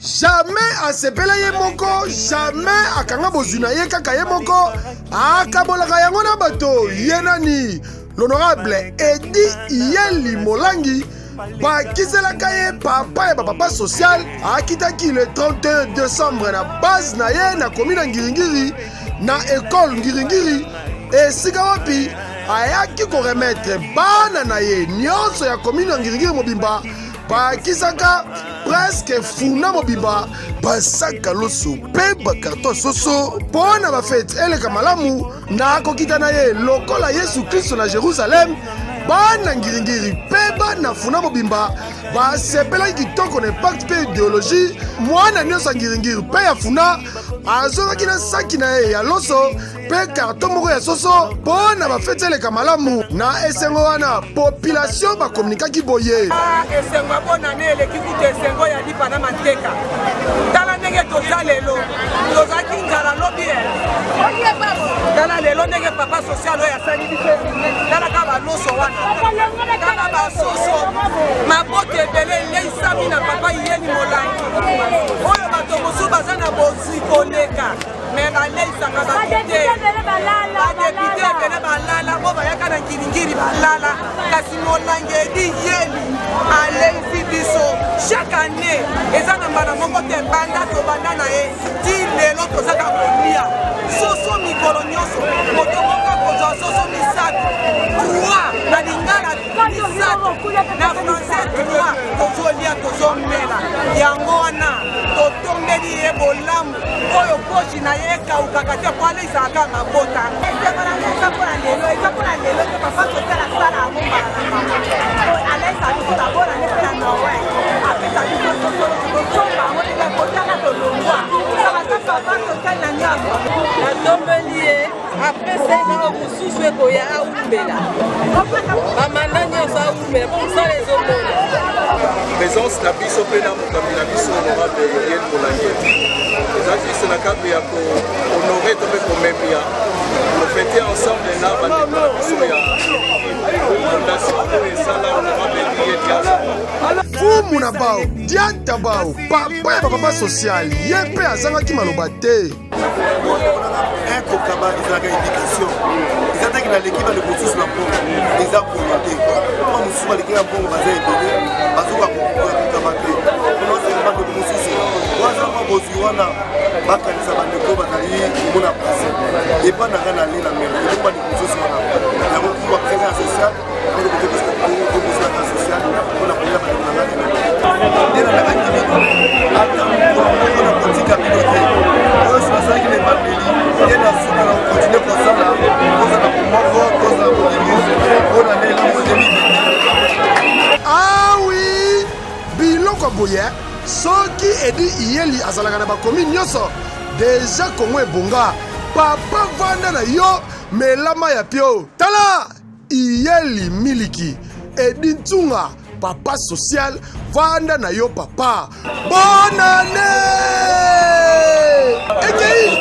Jamais asepela ye moko, jamais akanga bozwi na ye kaka ye moko, akabolaka yango na bato. Ye nani? L'honorable Edi Iyeli Molangi bakiselaka ye papa ya bapapa social. Akitaki le 31 décembre na base na ye na komi na Ngiringiri, na ekole Ngiringiri, esika wapi ayaki koremetre bana na ye nyonso ya komini ya Ngiringiri mobimba. Bakisaka presque funa mobimba basaka loso mpe bakarton soso mpo na bafete eleka malamu na kokita na ye lokola Yesu Kristo na Jerusalem. Bana Ngiringiri mpe bana funa mobimba basepelaki kitoko na impact mpe ideologie. Mwana nyonso ya Ngiringiri mpe ya funa azongaki na saki na ye ya loso mpe karton moko ya soso mpo na bafeti eleka malamu. Na esengo wana, population bakomunikaki boye: Esengo ya bonane eleki kutu esengo ya lipa na manteka. Tala ndenge toza lelo, tozalaki nzala lobi, tala lelo ndenge papa social oyo asali biso. Tala kaka baloso wana, tala basoso, maboto ebele eleisami na papa Iyeli Molangi oyo. Bato mosusu baza na bozwi koleka, me baleisaka bato te. Badepute ebele balala, oyo bayaka na Ngiringiri balala, kasi Molangi Edi Yeli aleisi biso chaque année. Eza na mbala moko te, banda tobanda na ye ti lelo, tozaka kolia soso mikolo nyonso. Moto moko akozwa soso misato, 3 na lingala, misato na français, 3. Tozolia, tozomela. Yango wana totombeli ye bolamu oyo poshi na ye ekaukaka te, po aleisaka kaka mabota. Esengo na ngai eza mpona lelo, eza mpona lelo te. Papa social asala yango mbala na mbala, aleisa biso na bonane mpe na Noël apesa biso sosolo, tozomba yango te, kotanga tolongwa. Aza papa social na nyonso. Natombeli ye, apesa ye kaka mosusu ekoya, awumbela bamanda nyonso, awumbela mpo mosala ezomona. Présence na biso mpe na mokambi na biso honorable Iyeli Molangi eza juste na cadre ya kohonorer to mpe komemia, kofêter ensemble na bandeko na biso ya fondation oyo esala honorable Iyeli azala. Fumu na bao diata bao, papa ya bapapa social, ye mpe azangaki maloba te. Kokaba ezalaka éducation, eza taki naleki bandeko mosusu na mbongo, eza volonté. Mwa mosusu baleki na mbongo, baza ebele, bazoka kokaba te. Onasenga bandeko mosusu waza mwa bozwi wana, bakanisa bandeko bazali komona pasi. Epa na nga nale na mela eloko, bandeko mosusu wana yango kuwa présent social tokozelaka social mpona kolia bandeko na ngai. Nde nalakaki bino, ata mokolo moko na kotika bino te. Oyo so nasalaki na ebandeli, nde na suka na kocontinuer kosala. Tozala bomoko, tozala bolingo mpona nde eloko 2022. Awi, biloko ya boye, soki Edi Iyeli azalaka na bakomi nyonso, deja Kongo ebonga. Papa, vanda na yo, melama ya pio. Tala Iyeli miliki, Edi Ntunga, papa social, vanda na yo papa. Bonane ekei.